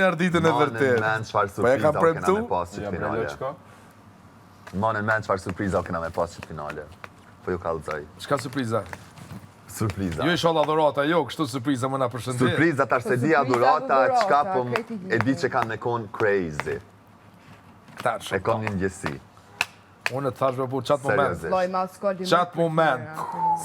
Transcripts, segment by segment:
njëherë ditën e Manë vërtetë. men çfarë Po e surpriza kam o kena premtu? me pas që Ja, bre, finale. Loçko. Manë men çfarë surpriza o kena me pas që finale. Po ju kallëzoj. Çka surpriza? Surpriza. Jo inshallah dhurata, jo, kështu surpriza më na përshëndet. Surpriza tash se Po di surpriza, adurata, dhurata, çka po krejt i e di lidhur. që kanë me kon crazy. Këta E shumë. kom një ndjesi. Unë të thash me burr qatë moment. Seriozisht. Vllai madh s'ka limit. Qatë moment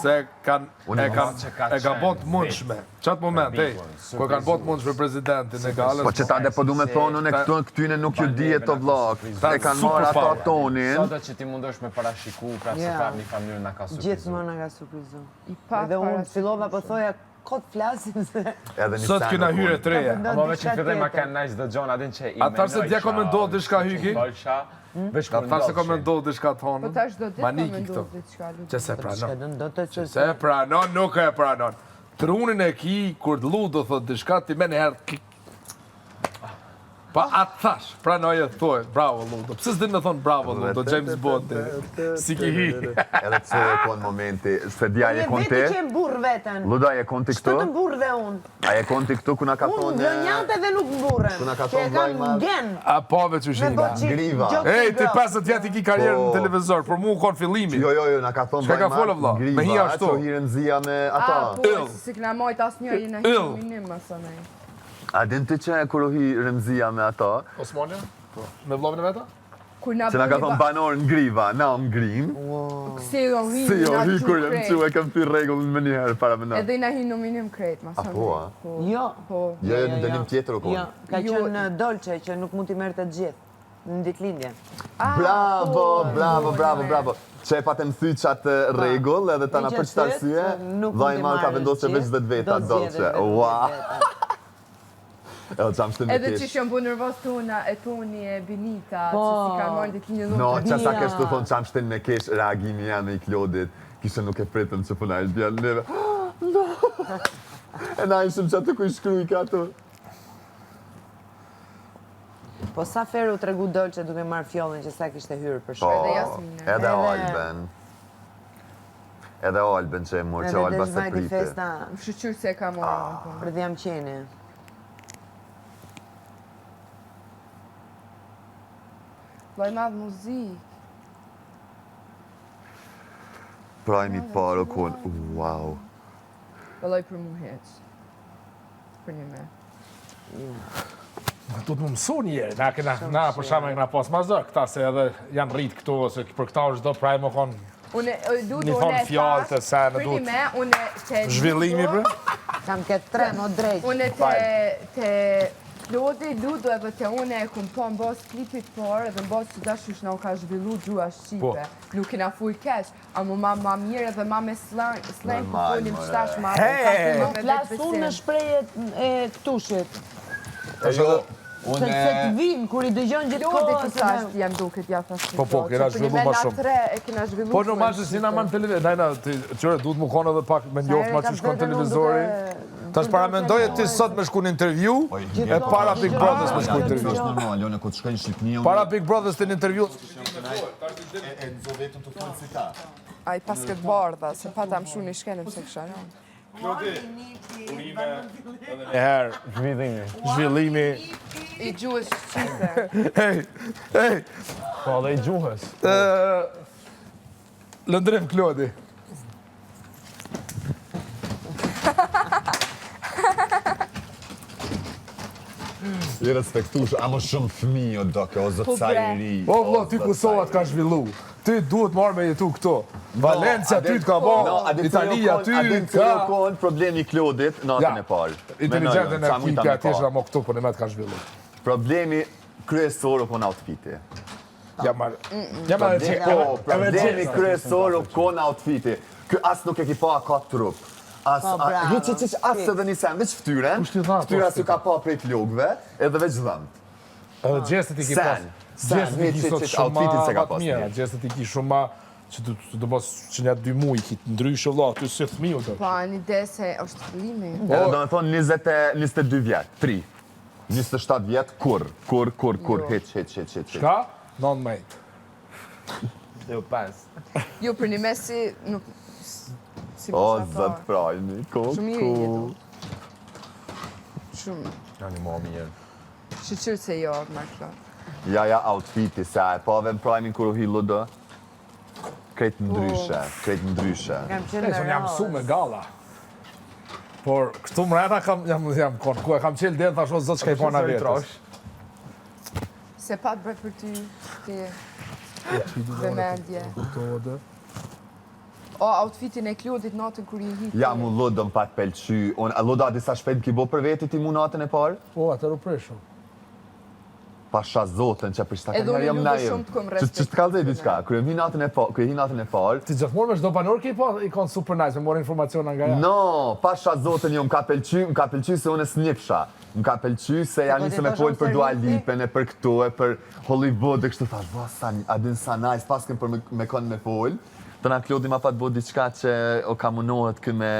se kanë Unë e kanë që ka e kanë qenë bërë të mundshme. Qatë moment, ej, ku e kanë bërë të mundshme presidentin e Galës. Po që ta dhe po du me thonë, unë këtu këtyne nuk ju dihet o vllak. Ta E kanë marrë ata superpower. tonin. Sado që ti mundosh me parashiku, prapë se Ja. prapë një farë mënyrë na ka surprizu. Gjithmonë na ka surprizu. I pa Edhe unë parashiku. fillova po thoja kot flasim se Edhe një Sot sen kena u hyrë kon. të reja. Ama veç në fillim ma kanë nice dëgjon, a din që i A thash se dje ka me ndodh diçka, Hyki? Folsha, veç Ta kur thash se ka me ndodhshin. ndodh diçka të Po honën. tash do ditë ka me Maniki këto. ndodh diçka. Ludo. Që se Çka pranon. do do të Që se pranon, nuk e pranon. Trunin e ki, kur të do thot diçka, ti me njëherë klik. Pa atë thash, pranoj e thoj, bravo Ludo. Pse s'din me thonë bravo Ludo, James Bond, si ki hi. Edhe pse e kon momenti, se di a je Unë kon vetë ti? që e mburr veten. Ludo, a je kon ti Ç'të këtu? të mburr dhe unë? A je kon ti këtu ku na ka Unë thonë? vlonjate dhe nuk mburrem. Ku na ka Që e thonë vllai kam madh? gen. A po veç Me ushina. boçi. Griva. gjokë Ej, ti gro. 50 vjet i ki karrierë në Po. televizor, për mu u kon fillimi. Jo, jo, jo, na ka thonë Çka ka vllai folë, madh, vlla? Me Griva, hi ashtu. ato hi Remzia me A, ata. po, Yll. se si kena majt asnjë, jena Yll. hi nominim, masanej. A din ti që kur u hi Remzia me ato? Osmania? Po. Me vllavin e veta? Kur na Që na ka bëni thonë ba- banor në Griva, na në Grim. Si jo hi, Si jo na hi qu kur jam krejt. qu e kam thy rregullin më njëherë para më në. Edhe na hi nominim krejt, masanej. A po, a? Po. Jo. Po. Jo, jo, në dënim tjetër u kon. Jo, ka Jo. qenë Dolce që nuk mund t'i merrte të gjithë në ditëlindje. Ah, Bravo, po, bravo, po, bravo, po. bravo. Që e patem thy qatë rregull edhe ta na Me për që çfarë thyet, arsye, nuk vllai mund t'i madh ka marrësh vendosur gjithë, veç 10 veta do Dolce. zgjedhësh vetëm Ua. 10 veta. Edhe çam shtë me Edhe kesh. që jam bu nervoz tona, e Toni e Benita, Po. që si kanë marrë ditëlindjen No, unë që sa Bia. kesh të thonë çam shtin me kesh reagimi jam i Klodit. Kishe nuk e pritëm që puna i bjen neve. No. E na ishim që aty ku i shkruaj ka ato. Po sa ferë u tregu Dolce duke marrë fjollën që sa kishte hyrë për Po, shkak. Edhe Jasmina. Edhe Edhe- Alben. Edhe Alben që e mor, që Edhe Alba desh se vajti priti. festa Shyqyr se e ka marrë. Ah. po. për dhjam qeni. Vllai madh muzikë. Prime i parë o kon, wow. Vëllai për mu heq. Për një me. Du të më mësu një herë, na kena, na për shembull e kena pas ma zor, këta se edhe janë rrit këtu, ose për këta është çdo prime o kon Unë, e, Ludo, Një thonë unë e fjalë të thash, sene, Për një duhet- me, unë te zhvillimi Ludo, bre. Kam këtë tre, mo drejt. Unë te, te Klodi, Ludo edhe te une e kum po në bazë klipit parë edhe në bazë që dashush na u ka zhvillu gjuha shqipe. Po. Nuk kena fol keq, ama ma, ma mirë edhe ma me slang, slang ku Normal, folim more. qtash ma He! ma me Flas unë me vetëbesim. shprehjet e këtushit. E jo, Se unë... se të vinë, kur i dëgjon gjithë Klodi kohën. të thash ti jam duket, ja thash ti Po, po, to, kena që për një zhvillu me ma na shumë. tre e kena zhvillu Po normal gjuhën se si na shqipe. ma në televizor, na na ti qyre duhet mu konë edhe pak me njoft herë ma kam që shkon veten unë televizori. duke- Tash paramendoje ti sot me shku në intervju, e para Big Brothers me shku në intervju. Është normal, unë kur të shkoj në Shqipëni, unë Para Big Brothers të në intervju. e nxo vetëm të fol si ta. Ai pas këtë bardha, se pa ta mshu një shkelem se kësha rënë. Klodi, urime edhe një herë. Zhvillimi. Zhvillimi. I gjuhës shqipe. Hej, hej. Po, dhe i gjuhës. Lëndrim Klodi. I respektush, ama shumë fëmijë o doke, o zot Po sa i bre. ri. O vlla, ti Kosova të ka zhvillu. Ti duhet marrë me jetu këtu. Valencia ty të ka bo, Italia ty A din ka... cili u kon problemi i Klodit natën e parë. Inteligentën e Qa mujta ekipi me aty pa. është mo këtu, po në me të ka zhvillu. Problemi kryesor u kon outfiti. Ja marrë. Ja marrë Problemi, që... po, problemi kryesor u kon outfiti. Ky as nuk e ki pa ka trup. As, Po, a, bravo. hiç, hiç, hiç, as edhe një sen, veç fytyrën. Kush t'i dha ato Fytyra s'ju outfiti? ka pa prej flokëve, edhe veç dhëmbt. Edhe gjestet i ki Sen, pas. sen, Gjestet i ki hiç, hiç, sot hiç, shumë ma outfitin s'e ka ma të pas mira. mirë. Gjestet i ki shumë ma... Që të, të, të mos që një dy muaj ki të ndryshe vlla, aty si fëmijë do. Pa, një ide se është fillimi. Edhe do me thonë 20 e- 22 vjet, 3. 27 vjet, kur, kur, kur, kur, Jo. hiç, hiç, hiç, hiç. hiç. Ka? 19. Jo, pas. Jo, për një me si, nuk... Si O, mos zot prajmi, ko, Shumë mirë ku. jetu. Shumë. Janë një më mirë. Shyqyr se jo, ma Klod. Ja, ja, outfiti, se a e pave në prime-in kur u hi Ludo? Krejt ndryshe, krejt ndryshe. Kam qenë me Unë jam mësu me galla. Por këtu mrena kam, jam, jam kon, ku e kam qelë derën, thash o zot çka i pona vetës. Se pa të bërë për ty, ti vëmendje. Kuptohet, O, outfitin e Klodit natën kur i hi. Ja, mu Ludo më pat pelqy. Unë, a Ludo, a disa shpejt më ki bo për veti ti mu natën e parë? Po, atëherë u prishëm. Pasha zotën që për shta Edhe ka unë njerë jam Ludo naim. shumë të kom Që që të kallzoj diçka, kur e hi natën e parë, kur e hi natën e parë, Ti gjithmonë me çdo banor ke pa i kanë super nice, me morë informaciona nga jashtë. No, pasha zotën jo, më ka pelqy, më ka pelqy se unë e s'njifsha. Më ka pelqy se ja po ti nisë me thosha fol për unë Dua servisi? Lipën e për këtu e për Hollywood e kështu thash, va sa, a din sa nice, paskem për me, me kon me fol. Të na Klodi ma pat bo diçka që o ka munohet kë me...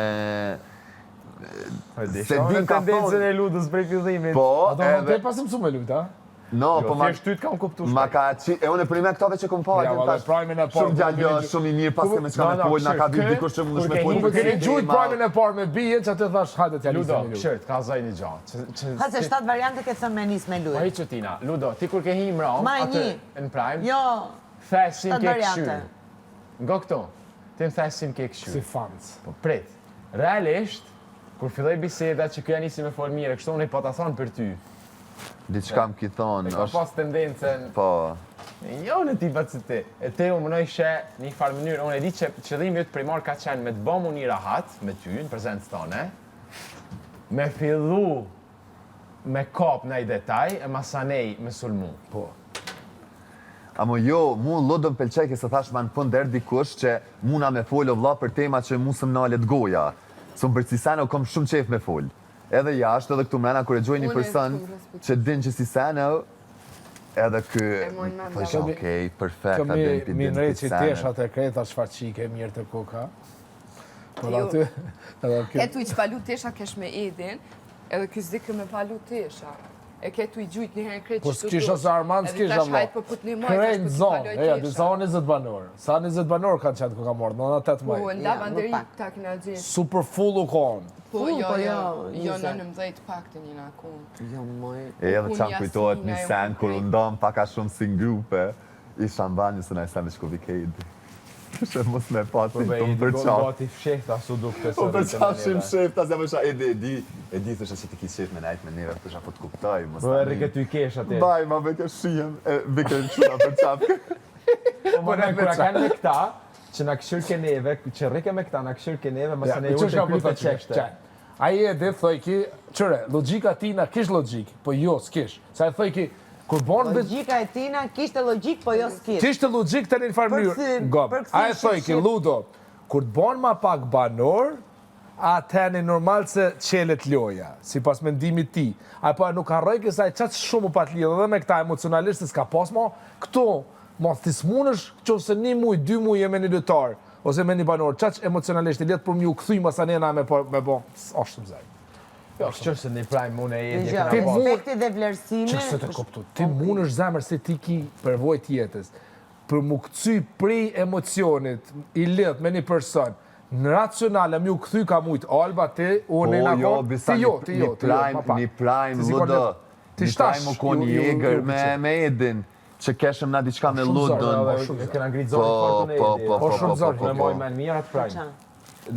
Se din ka tendencën thonë. e Ludës prej fillimit. Po, A do më edhe... te pas mësu me lujt, a? No, Jo, po ma... thjesht ty t'kam kuptu Ma shpejt. ka qi, e unë e për me këtave që kom pa, Ja, e din valla, tash, prime-in e parë, shumë kur djalë, jo, keni- shumë i mirë, pas me çka No, me no, fol, na ka këshir, vi kë- dikush që mundesh kur me ke fol hi- për Kur keni kësi gjujt tema. prime-in e parë me bijen, që aty thash, hajde t'ja Ludo, nisem me lujt. këshir, t'ka zaj një gja. Që, që, Ha se shtat variante ke thënë me nis me Po lujt. hiq Tina, Ludo, ti kur ke hi mram, Ma aty një. në prime, Jo, the si më shtat ke variante. këshyr. Nga këto, ti më the si më ke këshyr. Si fans. Po prit, realisht, kur filloi biseda që kjo nisi me fol mirë, kështu unë i pata thonë për ty. Diçka më ki thonë, Ka është... pas tendencën, Po, jo në tipat si ti. E te u mënoj she një farë mënyrë, unë e di që qëllimi yt primar ka qenë me të bë mu një rahat me ty në prezencë tone, me fillu me kap në i detaj e masanej me sulmu. Po. Amo jo, mu Ludo më pëlqej se thash ma në fund deri dikush që muna me fol o vlla për tema që mu s'më nalet goja. Se unë për si sene kom shumë qef me fol. Edhe jashtë, edhe këtu mrena kur e gjoj një Unë e person s'kum respektu. që din që si sene, edhe ky, E mojnë mend, thosha, Kjo mi- okej, perfekt, Kjo a mi, din pi mi din nrejt pi që senet. teshat e kreta çfarë qike mirë të koka. Po Jo. aty, edhe kjo. Ke tu i që palu tesha kesh me Edin, edhe ky s'di me palu tesha. E ke tu i gjujt një herë krejt Po që s'kisha se Armand Edhe s'kisha tash vlla. hajt po put një moj, Krejt tash po në t'i zonë, paloj eja, tesha. disa 20 banorë. Sa 20 banorë kanë qenë ku ka marrë, 98 Po, maj. nda Ja, më banderi pak. ta kena gjetë. Super full u konë. Po, Full, jo, po, jo, jo, jo, 20. në 19 pak të një na konë. Jo, moj. E edhe Unë që më kujtohet një Jasmina, jo, sen kur u krejt. ndam pak a shumë si në grupe, isha në banjë se na i sen me shku vikedi. Kështë mos me pa Po ti be, të më Edi, përqaf. gati fshehta su dukte Po përqafshim shefta, se më sha, Edi, e di, e di, thësha që ti ki qef me najt me neve, thësha po të kuptoj, mos Po ta e rrike nin. ty kesh aty. Baj, ma bëke shihem, e bëke në quna për qafë. Po më ne kur a kanë me këta, që na këshyr ke neve, që rrike me këta, na këshyr ke neve, mos Ja, ne që u shka të po krytë thotë qeshte. qe. Ai e di thoj ki, qëre, logjika tina kish logjik, po jo, s'kish. Sa e thoj ki, kur bon veç Logjika e tina kishte logjik, po jo s'kishte. Kishte logjik të një farë mënyrë. Përkthym, Gob. përkthym, Ai e thoj ki, shqip, shqip. Ludo, kur të bon ma pak banor, atëherë normal se qelet loja, si pas mendimit ti. Ai po nuk harroj ke sa i qatë shumë u pat lidhë edhe me këta emocionalisht se s'ka pas mo, këto, mos ti s'munësh, qoftë se një muj, dy muj je me një lojtar, ose me një banor, qaq emocionalisht i lidh për m'ju kthy masanena me po, me bo, është shumë zaj. Jo, kështu se në prime unë e Edi Dëgjoj, e Ti kena mund- respekti dhe vlerësimi. Që se të kuptu, ti mund është zemër se ti ki përvojë të jetës, për mu këcy prej emocionit i lidh me një person, në racionale m'ju kthy ka mujt Alba ti, unë Po na jo, kon, bisa ti jo, ti jo, një ti jo, prime, ma pak. një prime, Ti si kon Ludo, lidh. Ti një shtash, prime u kon ju- ju- jegër ju me, pëlqen. me Edin, që keshëm na diçka me Shumë zor, Ludon. po, shumë E zor. kena ngrit zorin Po, fort unë e po, Edi. po, Po, po, shumë po, zor, po, Me po, moj po. men mirë atë prime. Qa?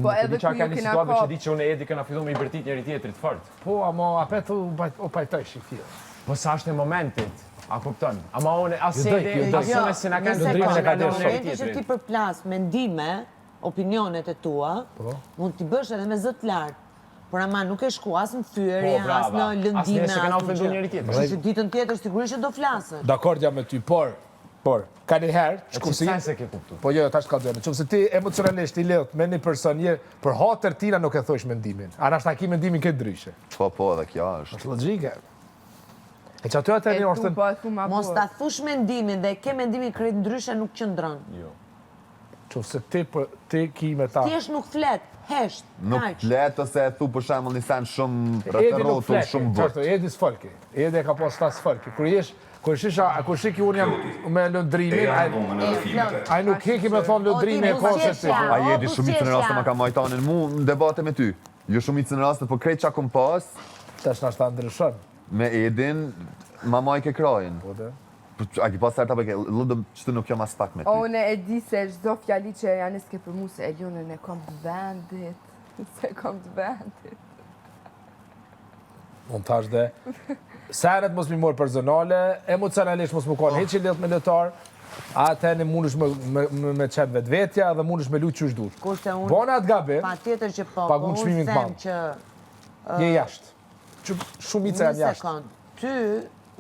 Po edhe Di qa ku ka ju një kena situatë që kap. di që unë e Edi kena fillu me i bërtit njëri tjetrit fort. Po, ama apet u bajt- u pajtoj shi fill. Po sa është e momentit, a kupton? Ama unë as Ju doj, Edi, ju doj. as unë se na kanë nëse ndrimin ka e ka në derë njëri momentin që ti tjetrit. përplas mendime, opinionet e tua, Po. mund t'i bësh edhe me zë të lartë. Por ama nuk e shku as në thyerje, Po, brava. as në As lëndime, ne se kena as në ofendu gjë. njëri tjetrin. Kështu që ditën tjetër sigurisht që do flasësh. Dakord jam me ty, por, por, ka një herë, Që shku si, sen se ke kuptu. Po jo, jo, tash ka dhënë. Nëse ti emocionalisht i lidh me një person, je për hatër tina nuk e thosh mendimin. A nashta ki mendimin këtë ndryshe. Po, po, edhe kjo është. Është logjike. E që aty atë E një tu është po e thu ma Mos po. ta thush mendimin dhe ke mendimin krejt ndryshe nuk qëndron. Jo. Qofse ti për ti ki me ta. Thjesht nuk flet, hesht, Nuk kaq. flet ose e thu për shembull një sen shumë Edi nuk rretherrotull, flet. shumë but. Qartë, Edi s'folki. Edi e ka pas ta s'folki. Kur jesh, kur shisha, kur shiki unë jam me Londrimin, Eja ai në dhomën e rrëfimit. ai nuk heki me thonë Londrimi e O, ti ka se ti. buzëqeshja. A O, Edi shumicën e raste ma ka majtanin mu në debate me ty. Jo shumicën e raste, po krejt çka kom pas Tash na shta ndryshon. me Edin. Ma majke krahin. Po de. Po, a ki pas arta bëke, Ludo qëtu nuk jam as pak me ty. Unë e di se çdo fjali që e janë s'ke për mu se Elionën e kom të vendit. Se kom të vendit. Unë thash dhe, senet mos mi morë personale, emocionalisht mos më konë hiq i lidht me lojtar, atë në mundesh me, me, me, me qenë vetvetja dhe mundesh me lutë qysh dush. Kurse unë... Bona atë gabim, Pa tjetër që po, pagun po unë çmimin të them madh. që... je jashtë. Që shumica Një janë jashtë. sekond, ty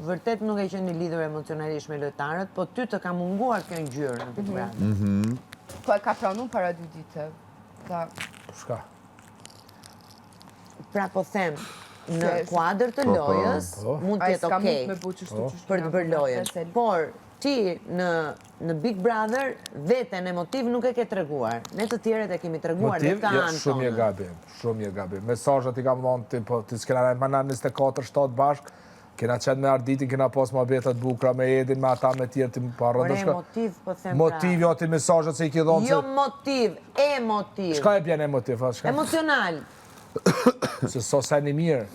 vërtet nuk e qenë i lidhur emocionalisht me lojtarët, po ty të ka munguar kjo ngjyrë në Big Brother. Mhm. Po e ka pranu para dy ditë. Ta, Po shka? Pra po them, në Se- kuadër të Po, po, lojës, po. mund të ai jetë s'ka okej mund me bu qështu qështu. për të bërë lojën. Por ti në në Big Brother veten emotiv nuk e ke treguar. Ne të tjerët e kemi treguar dhe Motiv, këtë jo, anë shumë je tonën. gabim, shumë je gabim. Mesazhet i kam dhënë ti, po ti s'kena rajt ma na 24-7 bashk, kena qenë me Arditin, kena pas muhabetet bukra me Edin, me ata me tjerë, ti pa Por rëndë shka. emotiv, po them pra. Motiv, jo ti mesazhet se i ke dhënë Jo se... motiv, emotiv. Shka e bjen emotiv, a shka? Emocional. Se so sa një mirë.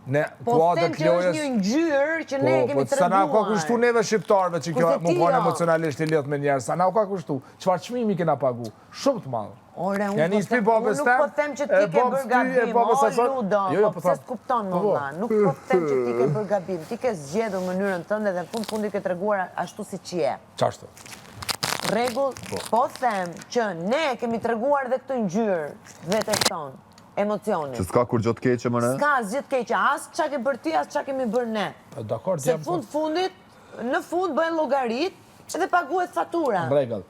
Në Po kuadër them të që është lojës... një ngjyrë që ne e Po, kemi po, sa na u ka treguar. kushtu neve shqiptarëve që kjo Kurse më ti konë jo. emocionalisht i lidh me njerëz, sa na u ka kushtu? Çfarë çmimi kena pagu? Shumë të madh. Ore, unë Ja po nis them- pi babës unë nuk tem, po them që e ti ke babës bërë ty, e gabim, babës o asaj- Ludo, Jo, jo, po po pse tham- s'kupton më Po, po. vlla, nuk po them që ti ke bërë gabim, ti ke zgjedhur mënyrën tënde dhe në fund fundit ke treguar ashtu siç je. Qashtu. Rregull, po them që ne kemi treguar dhe këtë ngjyrë vetes tonë, emocionit. Që s'ka kur gjë të keqe më S'ka asgjë të keqe, as çka ke bërë ti, as çka kemi bërë ne. Po, Dakor, Se jam fund fundit, në fund bëhen llogarit edhe paguhet fatura. Në rregull.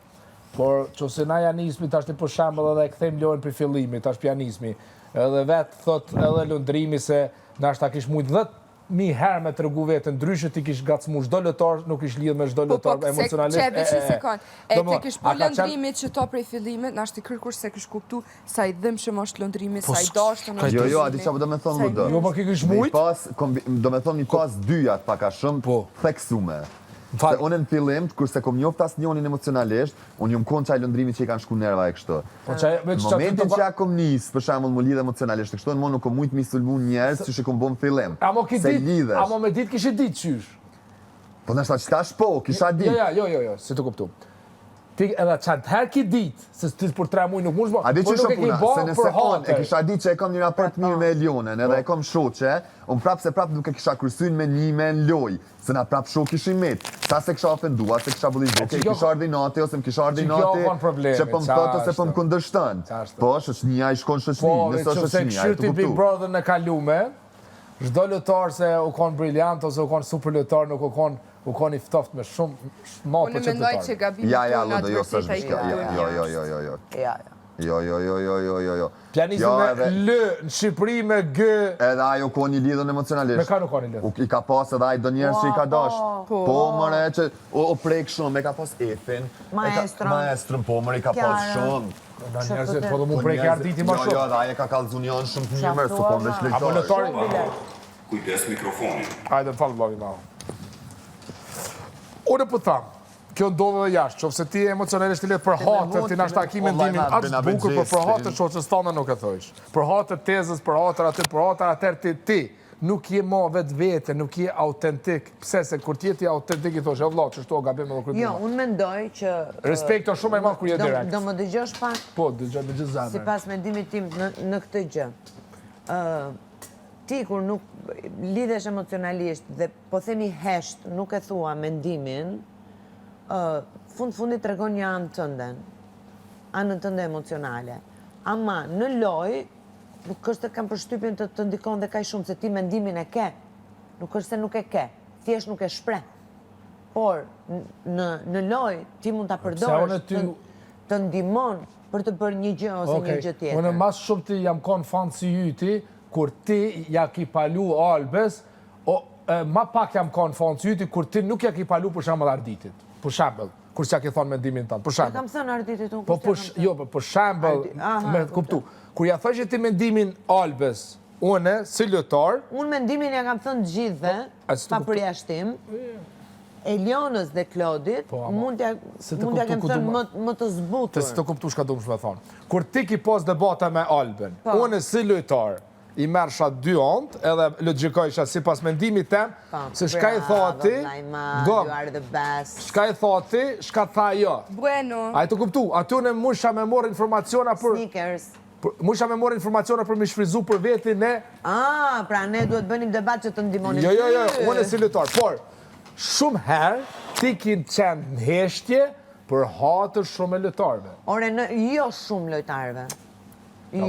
Por që se na janismi tash ti për shembull edhe e kthejmë lojën për fillimi, tash pianizmi. Edhe vet thot edhe Lundrimi se nashta kish mujt 10.000 herë me tregu veten ndryshe ti kish ngacmu çdo lojtar, nuk ish lidh me çdo Po, po, lojtar emocionalisht. Se, që, veç një sekond. E Domethënë, të kish a po ka qenë- Lundrimi që to prej fillimit, na është i kërkush se kish kuptu sa i dhimshëm është Lundrimi, Po, sa i dashtën është Jo, jo, Lundrimi. a di çfarë po do me thonë sa i Ludo? mirë Jo, po ki kish Me i mujt? pas, kombi- do me thonë i pas dyjat pak a shumë Po. theksume. Fal. Se unë në fillim, kur se kom njoft asnjonin emocionalisht, unë jam konë qaj Lundrimi që i kanë shku nerva e kështu. Po çaj veç Në çaty momentin të që ja kom nis, për shembull, mu lidh emocionalisht e kështu, unë mo nuk kom mujt mi sulmu njerëz që që kom bo në fillim. Amo ki Se dit, lidhesh. amo me dit kishi dit qysh. Po nështë që tash po, kisha dit. Jo, jo, jo, jo, jo, si të kuptu. Ti edhe qatë herë ki dit, se ti për tre muaj nuk mund A di po që nuk është e ki puna, bo se nëse për unë e hatër. kisha dit që e kam një raport mirë me Elionën, edhe e kam shoqe, unë prapë se prapë nuk e kisha kryrsyn me një me në loj, se na prapë shok ishim met. Sa se kisha ofendua, se kisha bëlli që okay, kjo- kisha ardhi nati, ose më kisha ardhi që kjo nati, kon problemi, që po më thot ose po më qashtu. kundërshton. Qashtu. Po, shoqënia i shkon shoqëni, Po, nëse që është se shoqënia, e këshyrë të ti Big kuptu. Brother në kalume, çdo lojtar se u kon brilliant ose u kon super lojtar, nuk u kon u kon i ftoft me shumë ma Unë po që mendoj që lojtar. gabimet Ja, ja, tona Ludo, të jo, s'është vërteta i diçka. Ja, kuptojmë jo, jo, jashtë. jo, jo, jo. Ja, ja. Jo, jo, jo, jo, jo, jo, jo. Pianizmi Jo, me edhe- L në Shqipëri me G, Edhe ajo ka një lidhën emocionalisht. Me ka nuk ka një lidhje? U- I ka pas edhe ai do njerëz që i ka dash. Po. Po, mëre, që o, o prek shumë, e ka pas Efin. e ka- Maestron. Maestron, po, mëre, i ka pas Kiarën. shumë. Na njerëzit, po dhe mu Po, prek njerëzit- Arditi ma Jo, jo, shumë. edhe ai e ka kallëzu një anë shumë të mirë, mërë, s'u Qaftua, po veç ma. Apo lojtar. lojtari. Kujdes mikrofonin. Hajde, më falë, vllavi ma. Unë po tham, kjo ndodh edhe jashtë, qofse ti emocionalisht i let për hatër, ti nashta ki mendimin Wallahi, aq na të bën bukur, por për gjestin. hatër shoqës tënde nuk e thojsh. Për hatër tezës, për hatër aty, për hatër atër ti ti nuk je mo vetvete, nuk je autentik. Pse se kur ti je ti autentik i thosh, "O vlla, ç'është o gabim edhe Jo, kryet." unë mendoj që... Respekti është shumë e madh kur je do- direkt. Do më dëgjosh pak? Po, dëgjoj me gjithë zemër. Sipas mendimit tim në, në këtë gjë, ë, ti kur nuk lidhesh emocionalisht dhe po themi hesht, nuk e thua mendimin, ë, fund fundit tregon një anë tënden, anën tënde emocionale. Ama në lojë, nuk është se kam përshtypjen të të ndikon dhe kaq shumë se ti mendimin e ke. Nuk është se nuk e ke, thjesht nuk e shpreh. Por n- në në lojë ti mund ta përdorësh unë ty- të, të ndihmon për të bërë një gjë ose një gjë tjetër. Unë mas shumë ti jam konë fan si yti, kur ti ja ki palu Albes, o, e, ma pak jam konë fan si yti, kur ti nuk ja ki palu për shembull Arditit. Për shembull, kur s'ja ki thonë mendimin tënd. Për Ja shembull. kam thënë Arditit unë Po kush për, t'ja kam sh- thënë? jo, po për shembull, Ardi- aha, me kuptu. Kur ja thoshe ti mendimin Albes, unë si lojtar, Unë mendimin ja kam thënë të gjithëve, Po, a s'të pa kuptu- përjashtim. Elionës dhe Klodit, Po, ama, mund t'ja se të mund t'ja kuptu kem ku thënë du më ma- më të të zbutur. s'të kuptu çka du më thonë. Kur ti ki pas debate me Albën, Po. unë si lojtar, I merrsha dy anët edhe logjikojsha sipas mendimit tem Po, se shka i tha ti, you are the best. Shka i tha ti, shka tha ajo. Bueno. A je tu kuptu, aty unë mujsha me morr informaciona për Sneakers. Mujsha me morr informaciona për mi shfrytzu për veti ne. Ah, pra ne duhet bënim debat që të ndihmonim Jo, jo, jo, unë si lojtar, por shumë herë ti ki qenë në heshtje për hatër shumë lojtarëve. Ore, në, jo shumë lojtarëve. Jo,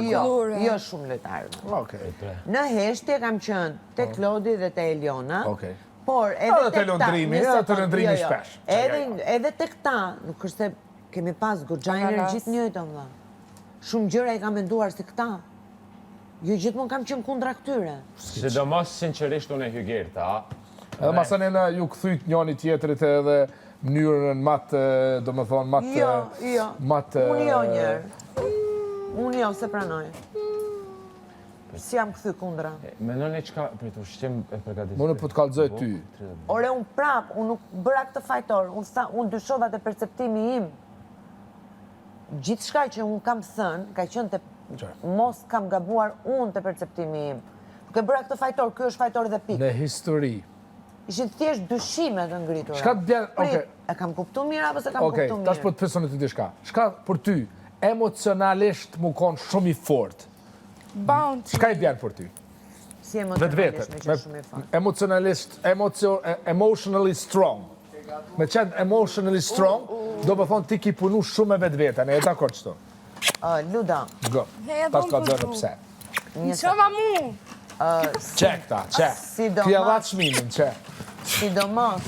jo, jo shumë lojtarëve. Në heshtje kam qenë te po. Klodi dhe te Eliona. Por edhe te Londrimi, edhe te Londrimi jo, jo. shpesh. Edhe edhe te këta, nuk është se kemi pas goxha energji të njëjtë, vëlla. Shumë gjëra i kam menduar si këta. Jo gjithmonë kam qenë kundra këtyre. Sidomos sinqerisht unë e Hygerta. Edhe masanej na ju kthyt njëri tjetrit edhe mënyrën ma të, domethonë, ma të... Jo, jo. Ma të... Unë jo njëherë. Unë jo, s'e pranoj. Si jam kthy kundra. Mendoni çka prit ushqim e përgatit. Unë po të kallzoj ty. Ore, unë prap, unë nuk bëra këtë fajtor. Unë tha, unë dyshova te perceptimi im. Gjithçka që unë kam thënë, ka qenë te mos kam gabuar unë te perceptimi im. Nuk e bëra këtë fajtor, ky është fajtor dhe pikë. Në histori. Ishin thjesht dyshime të ngritura. Shka të bjen, okej. E kam kuptu mirë apo s'e kam kuptu mirë? Okej, tash po të pyeson ty diçka. Shka për ty emocionalisht mu konë shumë i fort? Bounty. Shka i bjen për ty? Si emocionalisht me qenë shumë i fort? Emocionalisht, emotionally strong. Me qenë emotionally strong, do me thonë ti ki punu shumë me vetveten, e dakord qëto? Luda. Go. Tash të kallzoj pse. Një ma mu? Qe këta, qe. Ti e dha çmimin, qe. Sidomos,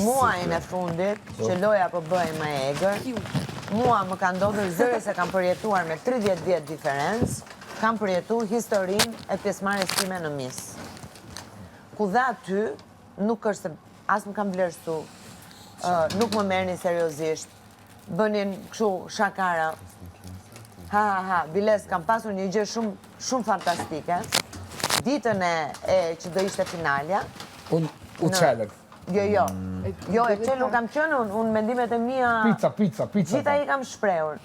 muajin e fundit, që loja po bëhej më e egër, mua më ka ndodhur zëre se kam përjetuar me 30 vjet diferencë, kam përjetu historinë e pjesëmarrjes time në Miss. Ku dhe aty, nuk është se as më kam vlerësu, nuk më merrnin seriozisht, bënin kështu shakara. Ha ha ha, biles kam pasur një gjë shumë shumë fantastike. Ditën e, e që do ishte finalja. Unë u çelën. Jo, jo. Jo, e çelun kam qenë unë, unë mendimet e mia... Pica, pica, pica. Gjitha i kam shprehur.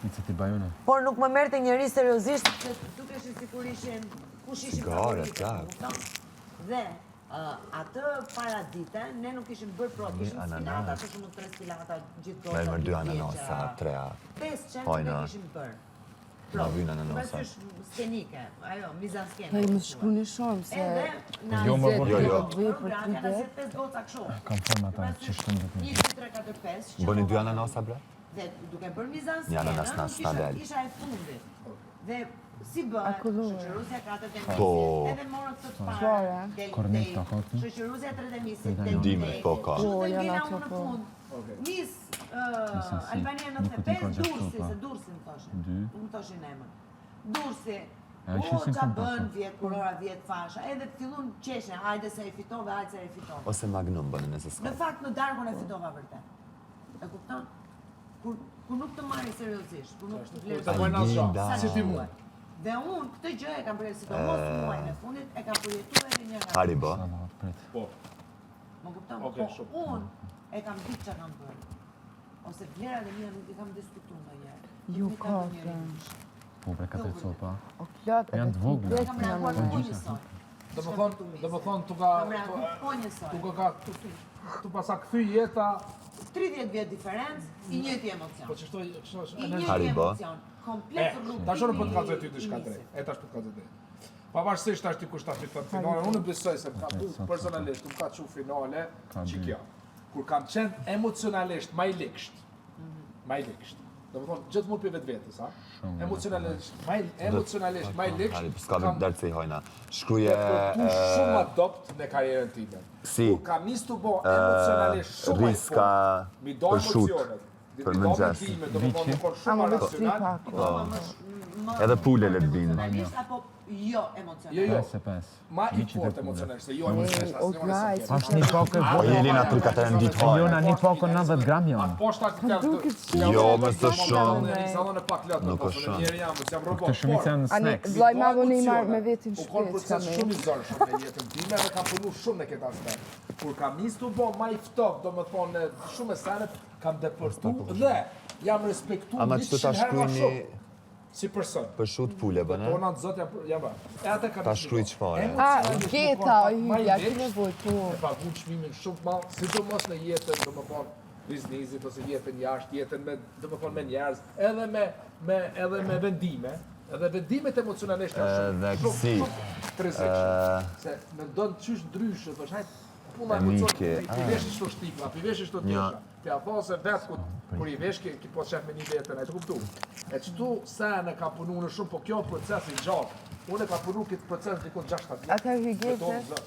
Pica ti bajone. Por nuk më merrte njeri seriozisht, se dukeshin sikur ishin, kush ishin favoritët, kupton? Dhe atë para dite, ne nuk ishim bërë pro, kishim sfilata, për shembull tre sfilata, gjithë gocat. Me dy ananasa, tre. Pesë qenë nuk e kishim bërë. Na vynë ananasa. Skenike, ajo, mizanskene. Po më shkruani shumë se Jo, më Jo, jo. Kam thënë ata që shkon vetëm. 1 2 3 4 5. Bëni dy ananasa bre? Dhe duke bërë mizanskenën, Një ananas na s'na del. Isha e fundit. Dhe si bëhet, shoqëruesja katërt e Po. misit, edhe morën këtë të parë, del Korneta, tej, ka këtu? shoqëruesja tretë e misit, del Ndime, tej. po, ka. Kështu dhe Po, janë ngela ato, unë në po. fund. Miss uh, Albania Nuk e di 95, ka gjashtu, Durrësi, pa. se Durrësi më thoshin. Dy. Nuk më thoshin emër. Durrësi, E, o, ishin si qa fund, bën, pastaj. vjet, kurora vjet fasha, edhe fillun qeshin, hajde se e fitove, hajde se e fitove. Ose magnum bëni nëse s'ka. Në fakt në darkun e fitova vërtet. E kupton? Kur kur nuk të marrin seriozisht, kur nuk të Kur të vlerësojnë. bojnë asgjë, Algida. si ti mu. Dhe unë këtë gjë e kam përjetuar, sidomos muajin e fundit e kam përjetuar edhe një nga. Haribo. Prit. Po. Më kupton? Okej, Po shumë. unë e kam ditë çka kam bërë. Ose vlerat e mia nuk i kam diskutuar ndonjëherë. Nuk Ju mi ka ka, ndonjëri pra. ndryshe. Po, bre, katër copa. O plot Janë edhe të vogla. ti Kam reaguar vetë po njësoj. Do më thonë, do më thonë, tu ka, Kam reaguar po njësoj. tu ka, ka, tu, tu pasa kthy jeta, 30 vjet diferencë, i njëjti emocion. po që shto, që I njëjti Haribo. emocion. Komplet E, rrugë. tash unë po të kallzoj ty diçka drejt. E tash po të kallzoj drejt. Pavarësisht tash ti kush ta fiton finalen, unë besoj se më ka bu personalisht, më ka çu finale që kjo. Kur kam qenë emocionalisht më i liksht, më i liksht. Do të thonë gjithmonë për vetvetes, ha? Emocionalisht, më i- emocionalisht më i liksht. Haribo, s'ka kam vetë dert se i hojna. Shkruje... depërtu shumë më dopt në karrierën time. Si? Kur kam nisë të bo emocionalisht shumë më i Riska fort, mi do për shut, emocionet, për mi do mëngjes. mendime, do të thonë më kon shumë Ama më vetë tri racional. pak. Po. Edhe pule le të binë. Emocionalisht apo jo Jo, emocionalisht? jo. 55. Ma i fort emocionalisht, se jo emocionalisht, O asnjë orë guys, s'e Është një pakë e Po vogël. Jelena tri katër në ditë hajnë. Jona një pakë 90 gram janë. Atë poshta të jam Duket shumë. Jo, më së shumë. Një pak lot, Nuk po është shumë. njeri jam, jam robot. Këtë shumica janë Ani, snacks. vllai ma voni i marr me vetin U kon shtëpi, proces çka me. shumë i zorshëm në jetën time dhe kam punu shumë në këtë aspekt. Kur kam nisë të bo ma i ftohtë, do më thonë, shumë e senet, kam depërtu dhe jam respektu Ama që të ta 100 herë ma shkruaj shumë. Si person. Për shut pule, bëne? Tona të zot janë janë bërë. E atë kam. Ta shkruaj çfarë. A, geta, o hyrja, ki nevojë, po. E pagu çmimin shumë të madh, sidomos në jetën, domethënë, biznizit ose jetën jashtë, jetën me, domethënë me njerëz, edhe me me edhe me vendime, edhe vendimet emocionalisht janë shumë Edhe shumë kësi. shumë të rrezikshme. Se mendon qysh ndryshe, thosh, hajt puna emocion, Mike, ti vesh kështu shtikla, pi vesh kështu Një- tesha. Ti a thon se vetë kur, kur i vesh ke, ki po qef me një vetën, e të kuptu. E qëtu sa në ka punu në shumë, po kjo proces i gjatë. Unë e ka punu këtë proces diku 6-7 vjet. Atëherë Me hygjete. tonë zot.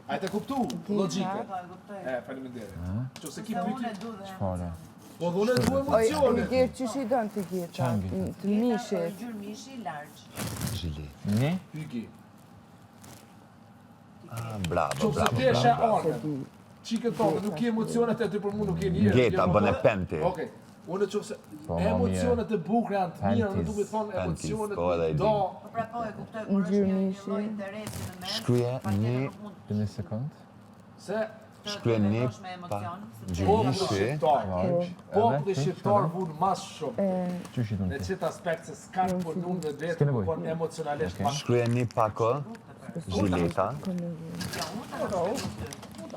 A e të kuptu logjikën? E, faleminderit. Qo se ki pyetje, Çfarë? po dhe unë e du Oj, emocionin. Hyger, qysh i don ti geta? Të mishit. Ngjyrë mishi large. Zhilet. Një? Hygi. Ah, bravo, Qo se bravo, ti e sheh bravo. anën. Qikën tonë, nuk ke emocionet e ty për mu nuk je njërë. Geta, bën e penti. Okej. Unë që se Po, ma mirë. emocionet e bukura janë të mira, unë Panties. du me thonë Panties, emocionet po, edhe e do di. Po pra po e kuptoj kur është një një lloj interesi në mes. Shkruje patjetër një- nuk mund Për një sekund. se të Shkruje një vendosh me pa emocion, sepse populli Mishi. shqiptar, Large. populli shqiptar vun mas shumë. Qysh i Në don ti? qitë aspekt se s'kan punu në S'ke vetë, nevojë. por emocionalisht pak. Shkruje një pako zhileta. Jo, unë ta kam shpjegu ty.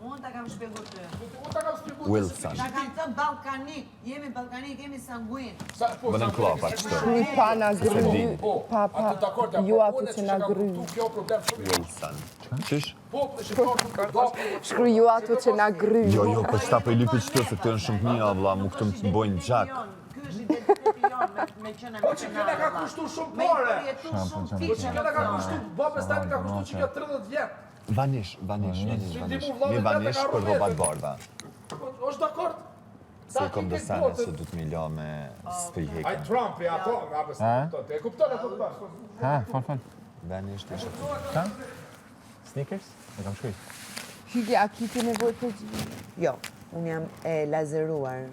Unë ta kam shpjegu ty. Unë ta kam shpjeguar Wilson. Ta kam thënë ballkanik, jemi ballkanik, jemi sanguin. Sa po Bënë sa klapa kështu. Shkruj pa na gry, din. Po, pa pa, atë dakord jam, jo po ato unë që që na kam gry. kuptu kjo problem shumë i Wilson. Qysh? Populli shqiptar nuk do Shkruj jo ato që na gry. Jo, jo, po qëta po i lypi qëto, se këto janë shumë të mira, vlla, mu këto më bojnë gjak. Ky është identiteti jon me me qenë Po që kjo na ka kushtu shumë pare. Përjetu shumë Po fiks që kjo na ka kushtu, babës tani ka kushtu që kjo 30 vjet. Vanish, vanish, vanish, Si vanish. ndimu vllavit Një vetë vanish ka për rrugë rrobat vetën. bardha. Po, është dakord. Se Ta kom ki do këtë sene botën. që du të mi la me s'po i Ai hekën. Trumpi ato, nga bës, kupton, e kupton, e kupton. Ha, fal fal. Vanish të ishe. Sneakers? E kam shkruaj. Hyge, a ki ti nevojë për gjë? Jo, unë jam e lazeruar.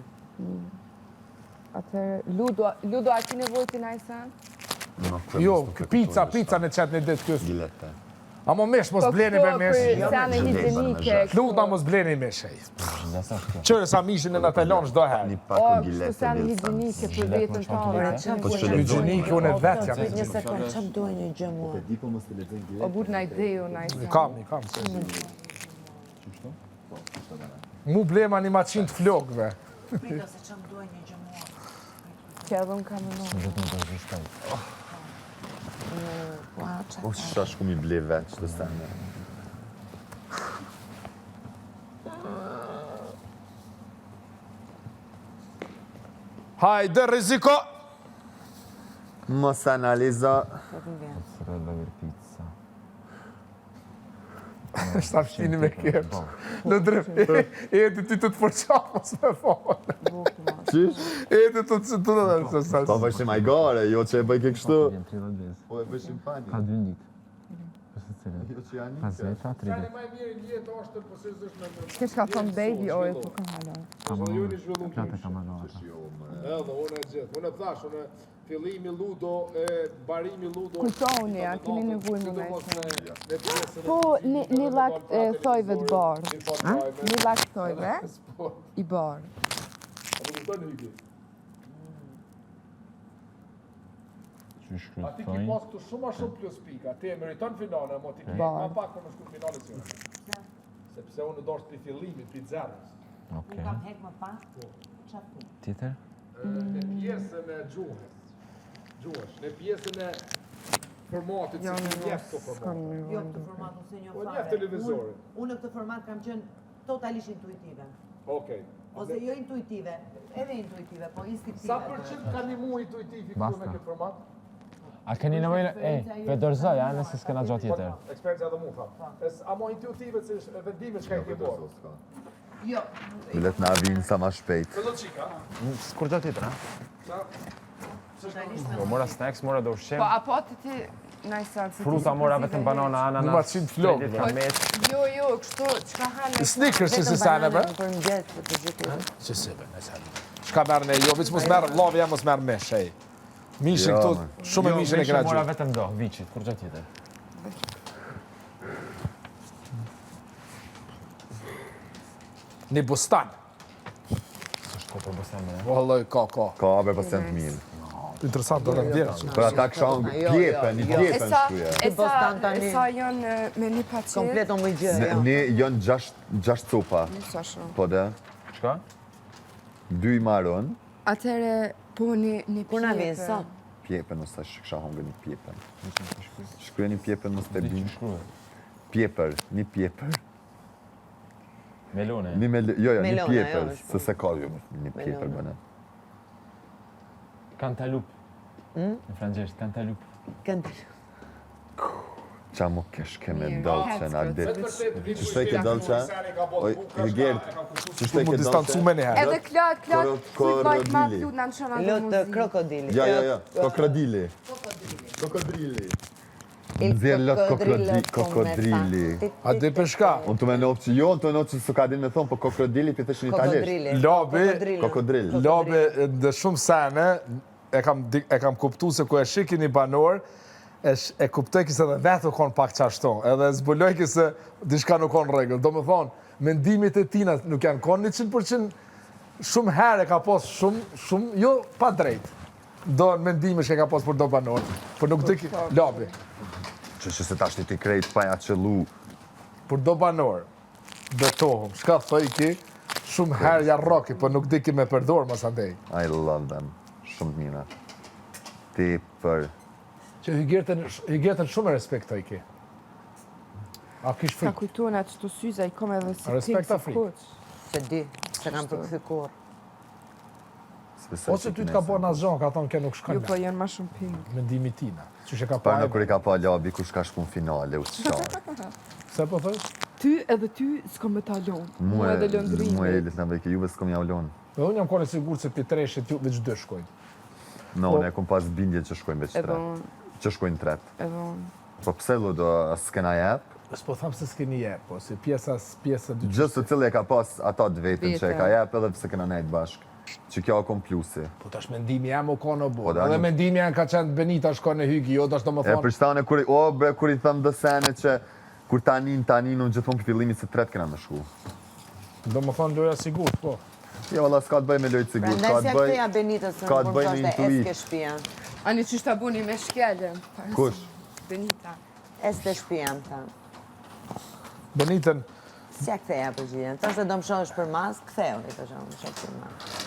Atëherë, Ludo, Ludo, a ki nevojë ti najsen? Jo, pica, pica në qatë një ditë kësë. Gilete. Amo mish, mos Po bleni këto me mish. për sene higjienike. Lutna mos bleni mish. ej. Nëse është kjo. Qërë sa mishin e na të lanë çdo herë. Një O, pako kështu gilete sene Wilson. higjienike për vetën Gilete, tonë. Po që lexojnë. Higjienike, unë e vetë jam. Prit një sekond, ç'm duhet një gjë mua? Di po mos të lexojnë gilete. O burr na ideu najsen. I kam, i kam. se- Mu blema një maqinë të flokëve. Prito se ç'm duhet një gjë mua. Që edhe unë kam më Vetëm do të shpejt. Ua, ç'a. O, që shku mi ble vetë që të sene. Hajde, rriziko! Mos analizo. Mozzarella per pizza. Sa fshini me kep. Në dref, e ti ti të të përqaf, mos me thonë. Qysh? E ti të të të të të të Po bëshim ajgare, jo që e bëjke kështu. Vjen 30 vezë. Po e bëshim pani. Ka dy ditë. Po se cilën? Jo që janë Ka zeta, 30. më i mirë në jetë është po seriozisht me me. Kesh ka thonë baby oil, po ka hala. Po ju jeni zhvilluar Plata kam marrë ata. Edhe unë e gjithë, unë e thash, unë fillimi Ludo, e mbarimi Ludo. Kujtoni, a keni nevojë më Sidomos me në në pjesën e Po, një, një lak e, thojve të barë. i patrajme. Një lak thojve Sport. i barë. Apo kupton Hygi? Që A ti ki shkruaj? pas këtu shumë ma shumë plus pika, ti e meriton finale, mo ti ki ma Barë. pak për më shku në finale si unë. Sepse unë do është pi fillimit, pi zerës. Okej. Unë kam hek më pak. Ç'a punë? Tjetër? Në pjesën e gjuhës, gjuhës, në pjesën e formatit, Jo, si në ti njeh këto s'kam formate. nevojë. Jo, këtë format unë se njoh Po, fare. njeh televizorin. Unë- Unë në këtë format kam qenë totalisht intuitive. Okej. Ose jo intuitive, edhe intuitive, po instinktive. Sa përqind ka një mu intuitivi këtu Basta. me këtë format? A keni nevojë? E, pe dorëzoj, a, nëse s'kena gjë tjetër. Eksperienca edhe mu, tha. Es, amo intuitive, se është vendimet që ka i ke bërë. Jo, Millet na vinë sa ma shpejt. Me logjika, Kur gjë tjetër, a? sa? Po mora snacks, mora do ushqim. Po, apo ti ti najsen? se ti Fruta si mora përzive vetëm banana, Një ananas. maqinë flokëve. tredhjetë kam met. Jo, jo, kështu, çka hanë? Snickers që si sene, be? Për mëngjes, për të gjithë. Që si be, nëse. Çka merr ne, jo, veç mos merr vllavi jam mos merr mish, ej. Mishin Jo, këtu, man. shumë e Jo, mishin e mishin kena Mora gjuhë. vetëm do, viçit, kur gjë tjetër. Një bustan. S'është kohë për bustan më. Vallaj, ka, ka. Ka be pasem të mirë. Interesant, do të ndjerë. Për ata kisha hangër Jo, jo, pjepen, një jo. E pjepen sa, shkruje. e sa, Bostan e tani. sa janë me një paket? Komplet o më gjë, jo. Ne janë gjashtë copa. Sa shumë. Po dhe, Çka? dy i marron, Atëre, po një, një Kur na vjen pjepe. sot? pjepen ose kisha hangër një pjepen. Shkruje një pjepen mos të bin. Pjeper, një pjeper. Melone. Një mel... Jo, jo, një Melona, pjeper, jo, është se se ka jo, një pjeper Melona. bëne. Cantaloupe. Hmm? Në frangjesht, cantaloupe. Cantaloupe. Qa mu kesh ke me Mirë. dalqe na dit. Që shtoj ke dalqe? Oj, Hygert, që shtoj Mu ke distancu dalqe? me njëherë. Edhe Klod, Klod, Koro- thuj vajt ma korodili. Klod në në shëna të Lot muzikë. krokodili. Ja, ja, ja, kokrodili. Kokrodili. Nxjerr lot Kokrodrilo, kokrodili. A di për shka? Unë të menoj që jo, unë të menoj që s'u ka din me thonë, po kokrodili pi thëshin italisht. Kokrodrili. Labi, Kokrodrilo. Kokodril. Labi, në shumë sene, e kam, e kam kuptu se ku e shiki një banor, e, sh- e kuptoj se edhe vetë u konë pak qashtu, edhe zbuloj se diçka nuk konë rregull. Do më thonë, mendimet e tina nuk janë konë 100%, shumë herë e ka pas shumë, shumë, jo pa drejt. Do mendime që e ka pas për do banor, por nuk di Labi, Që që se tash ti krejt pa ja qëllu. për do banor, betohëm, shka thoj ki, shumë herë ja rroki, po nuk di ki me përdor mas andej. I love them. Shumë të mira. Tepër. Që Hygertën, Hygertën shumë e respektoj ki. A kish Ka frikë? kujtohen atë të syza, i kom edhe si A respekt pink, a si frikë? kuq. Se di, se kam përkthy kurrë. S'besoj Ose që ty të ka knesa. bërë asgjë, ka thonë kjo nuk shkon. Jo, po janë ma shumë pink. Mendimi tina. Qysh e ka Pa pa. në kur i ka pa Labi kush ka shku në finale, u qarë. Pse po thoj? Ty edhe ty s'kom me ta lonë. Mua edhe Londrimi. Mua Elis në veke, juve s'kom ja u lonë. Dhe unë jam kone sigurt se pitreshit ju veç dy shkojnë. No, unë e kom pas bindje që shkojnë veç Edhe tre. unë, Që shkojnë tret. edhe unë. Po pse Ludo, a s'kena jep? S'po tham se s'keni jep, po si pjesa pjesa dy. Gjithë se cili e ka pas ata të vetën që e ka Vete. jep edhe pse kena nejt bashk. Që kjo a kom plusi. Po tash mendimi jam u konë o Po, bo. da, Edhe nuk- mendimi jam ka qenë Benita shkon në Hygi, jo tash E domethënë. për shtane kur i, o bre, kur i thëm do sene që kur tanin, tanin, unë gjithmonë për fillimit se tret kena me shku. Domethënë loja sigurt, po. Jo, valla, s'ka të bëj me lojtë sigurt, Prandaj ka s'ja të bëj... ktheja Benitës në ka të kur bëj me thoshte intuit. es ke shtëpia. Ani që shta buni me shkelën. Kush? Benita. Es te shtëpia, më tha. Benitën, S'ja ktheja përgjigjen. Tha se do më shohësh për maskë, ktheu, i thosha, më shoh për maskë.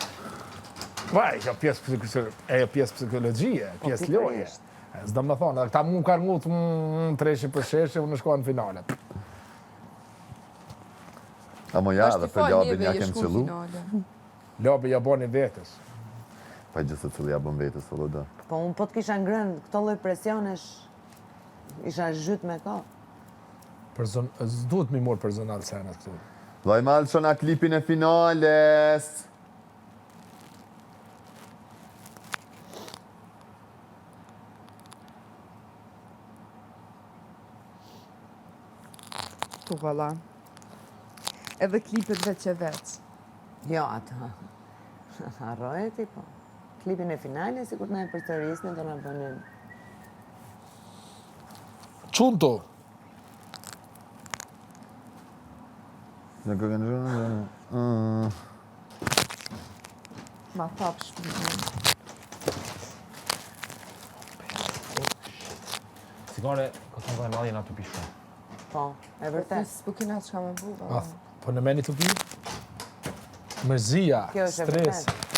Vaj, kjo pjesë psiko- e pjesë psikologjie, pjesë loje. pikërisht. S'do më thonë, edhe këta mu kanë ngut, mm, treshi për sheshi, unë shkova në finale. Amo ja, Tash edhe ti për fal Labin neve ja je kem shku në qëllu. finale. Labi ja bani vetes. Pa gjithë se cili ja bën vetes, o do. Po unë po të kisha ngrënë këto lloj presionesh, isha zhyt me kohë. Person, s'duhet mi morë personal senat këtu. Vllai mal shona klipin e finales. Po valla. Edhe klipet veç e veç. Jo, atë. Harroje ti po. Klipin e finale, sikur të na e përsërisnin, do na bënin. Qunto, Në kërën Mm. Ma thap shpirtin. Cigare, ka thonë dhe madje na të pi shumë. Po, e vërtet. S'po kina çka me bu. a, po në meni të pi? Mërzia, Kjo është e stres. vërtet.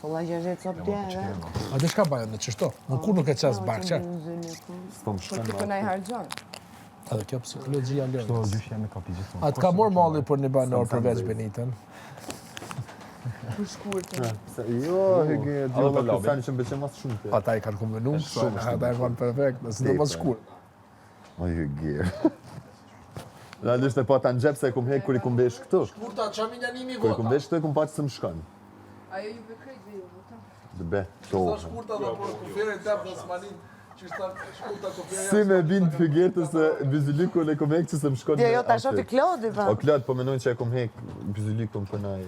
Solla 60 cop dje edhe. A dhe shka bajë në qështo? Në kur nuk e qas barqe? S'po më Po shkon. ti po na i harxhon. Edhe kjo psikologjia Këto lojës. dyshja me kapi gjithmonë. A të ka morë malli për një banor përveç Benitën? Për shkurtën. Se jo, Hyge, Edhe djolla për Labin. Kristani që më pëlqen mas shumë ti. Ata i kanë kombinu, Shumë është ata e kanë perfekt, nëse do mos Tepër. shkurt. O Hyge. Realisht e pa ta në xhep se e kum hek kur i kum vesh këtu. Shkurta, qa mi njanimi Kur i kum vesh këtu e kum pa që s'më shkon. Ajo ju be krejt dhe ju vota. Dhe betohem. Shkurta dhe por kufirin tep dhe s'manin, që shta shkurta kufirin. Si me bind Hygertës se byzylikun e kum hek që s'më shkon. Jo, me jo, ta shoh ti outfit. Klodi, pa. O Klod, po menojnë që e kum hek byzylikun për naj...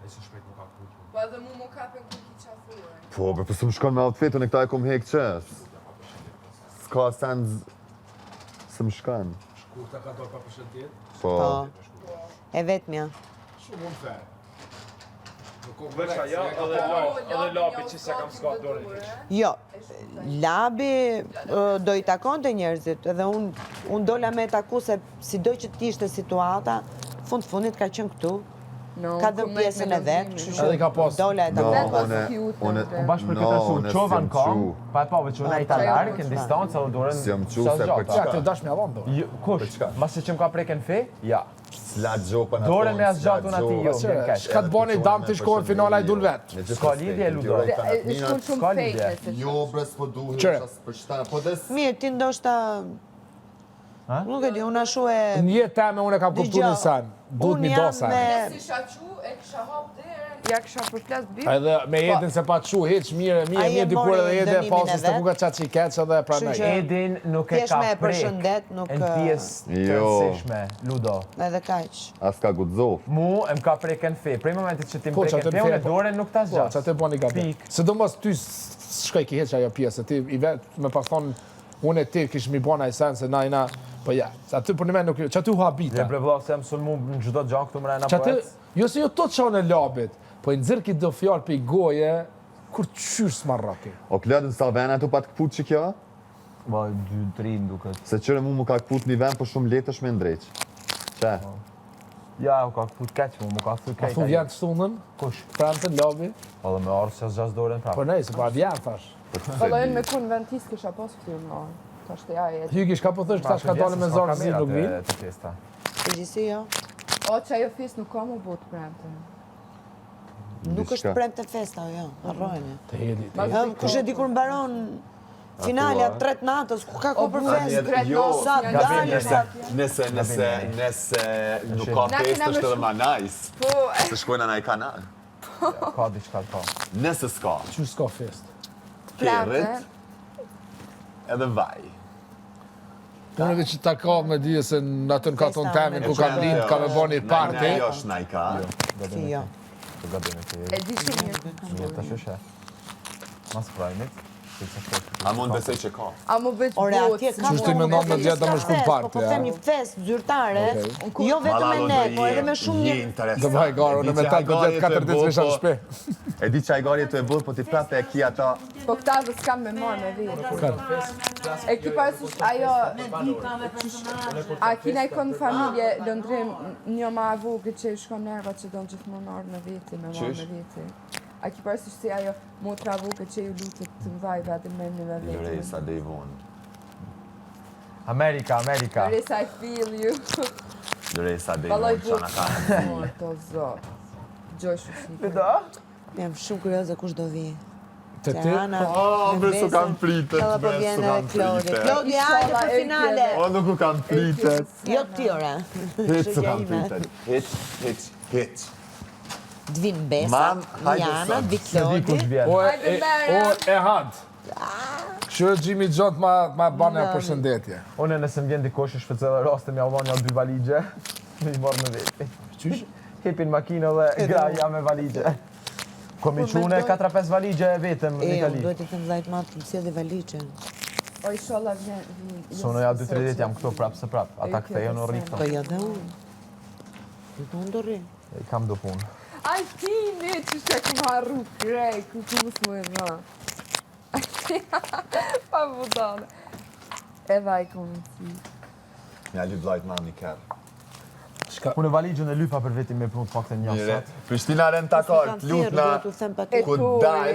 Ai se shpejt nuk ka kujt. Po edhe mu më kapen kur ki qa thuaj. Po, po, po s'më shkon me outfit, unë këta e kum hek që. S'ka sens s'më shkon. Shkurta ka dorë pa përshëndet. Po. Po. E vetmja. Shumë unë fer. Veç ajo edhe edhe labi që s'e kam zgat dorën hiç. Jo, Labi do i takonte njerëzit, edhe unë un dola me e taku se sido që të ishte situata, fund fundit ka qenë këtu, ka dhënë pjesën e vet, kështu që Edhe ka pas. dola e takova. Unë, unë, Unë bash për këtë arsye u çova në kam, pa e pa veç unë nejta larg në distancë edhe dorën S'jam çu se për Ja, të dash me avon dorë. Jo, kush? Masi që më ka prekën fe? Ja. S'la gjopën atë. Dorën me asgjat unë ati jo, vjen keq. Shka të bani dam të shkohen finala i dul vetë. S'ka lidhje, Ludo. Shkon shumë S'ka lidhje. fake. Jo, bre, s'po duhet, Qyre. qas për qëta, po des... Mirë, ti ndoshta... Nuk e di, unë ashu e... Në jetë teme unë e kam kuptu Dëgjo, një sen. Duhet unë mi do jam sen. me- Si shaqu, e kisha hap derën, ja kisha përplas bi. Edhe me Edin se pa qu hiq, mirë, mirë, Ai e mirë, dikur mori edhe Edi e dënimin pasës e të vet. kuka qa që i keq edhe e pranoj. Kështu që- Edin nuk e Thjesht ka me e prek. përshëndet, nuk, Në pjesë të Jo. rëndësishme, Ludo. Edhe kaq. As ka guxo. Mu e më ka prekën fe. Prej momentit që ti më Po, që prekën atë fe, në unë fe, po. dorën nuk ta Po, zgjas. që atë bani gabim. Pik. Sidomos ty s'shkoj ki hiq ajo pjesë, ti i vet me pas thonë unë e ti kish mi bona i sen se na i na, po ja, aty për një men nuk, që aty u habita. Dhe bre vëlla se jam sulmu në çdo gjë këtu mrena Që po aty, ec. jo se jo të qonë e labit, po i nxirr ki do fjalë për i goje, kur qysh s'ma rroki. O Klod, në sa vena tu pat këput që kjo? Po 2 3 më duket. Se qëre mu më ka këput një ven, po shumë lehtë është me ndreq. Që? Ja, u ka këput keq mu, mu ka thy A keq. thu vjen të shtunën, Kush? prantën, labi, Po dhe me ardhë se zgjas dorën prapë. po nej, se pa vjen, thash. Vallojnë me kun ventis kisha pas fytyrë më. Tash të ja e. Hygi, shka po thosh, tash ka dalë me zorë zi nuk vinë. Te festa. Përgjithësi jo. O, që ajo fest nuk ka më botë premte. Nuk është premte festa, o jo, harrojeni. Të hedi, të hedi. Hë, kush e di kur mbaron finalja tretë natës, ku ka kohë për festë? Tret Jo, natës, Sa janë dalë, gabim, sa... Nëse, nëse, nëse nuk ka Na festë kena është më edhe ma nice. Po, e, Se shkojnë në i kanal. Ka diçka po. Nëse s'ka, Qysh s'ka festë? premte. kerrit, edhe vaj. Unë veç që ta ka me dije se në atën katon Festa, temin ku kam lind, ka me bo një party. Jo, është najka. Si jo. Të gabim e ke. E di shumë mirë. Mirë tash është. Mas prajmit. A mund besoj që ka. A më bëj Ore, botë. atje ka Qysh ti mendon me djetë do më shku në Po party, po a? them një festë zyrtare, jo vetëm me ne, po edhe me shumë Je njerëz. interesant. Do vaj garë, unë me ta do gjetë 4 ditë visha në shtëpi. E di që ai gari të e bërë, po ti prapë e ki ata Po këta dhe s'kam me marrë me vete. E ki parasysh ajo A kina i konë familje Londrim një ma e vogël që i shkon nerva që don gjithmonë ardhë me veti, me marrë me veti. A ki parasysh si ajo motra e vogël që ju lutet të mëdhaj vetëm me një me veti. Loresa dhe i vonë. Amerika, Amerika. Loresa, I feel you. Loresa dhe i Vallaj vonë, që na ka. bukur, to zot. Gjoj shushike. Jam shumë kurioze kush do vi. Të ti? Tirana, Oh, me bre, s'u Besën. kam pritet, Inshallah po bre, vjen s'u edhe kam Klodi. pritet. Klodi, hajde Inshallah, për e finale. O, nuk u kam pritet. Jo ti, ore. Hiç s'u kam Shoqja ime. pritet. Hiç, hiç, hiç. Të vinë Besa, Mam, hajde Jana, sot. të vi Se di kush Klodi. vjen. O e, Hajde, e, merre. o, e had. Këshyre Jimmy John ma, ma bane përshëndetje. Unë nëse më vjen dikush e shfrytëzoj edhe rastin me ja një dy valigje, me i marrë me veti. Qysh? Hipin makinë dhe graja me valigje. Ko mi Po, qune mendoj- 4-5 valigje vetëm në E, unë Itali. duhet të them vllajt madh të më sjelli valigjen. O, inshallah vjen. vjen. Sono ja 2-3 ditë jam këtu prapë se prapë. Ata E, kjo kthehen u rri besem. këtu. Po jo dhe unë. Dhe unë do rri. I kam do punë. Ai tini, që që kum harru krej, ku ku mos më e dha. Pa budale. Edhe ai kom si. Ja lyp vllajt mam një kerr. Shka, Unë valigjen e lypa për veti me punu të paktën një Mire, sot. Prishtina Rent a Car, Kam të thirrë, lutna, duhet t'u them patjetër. ku E tu, dal.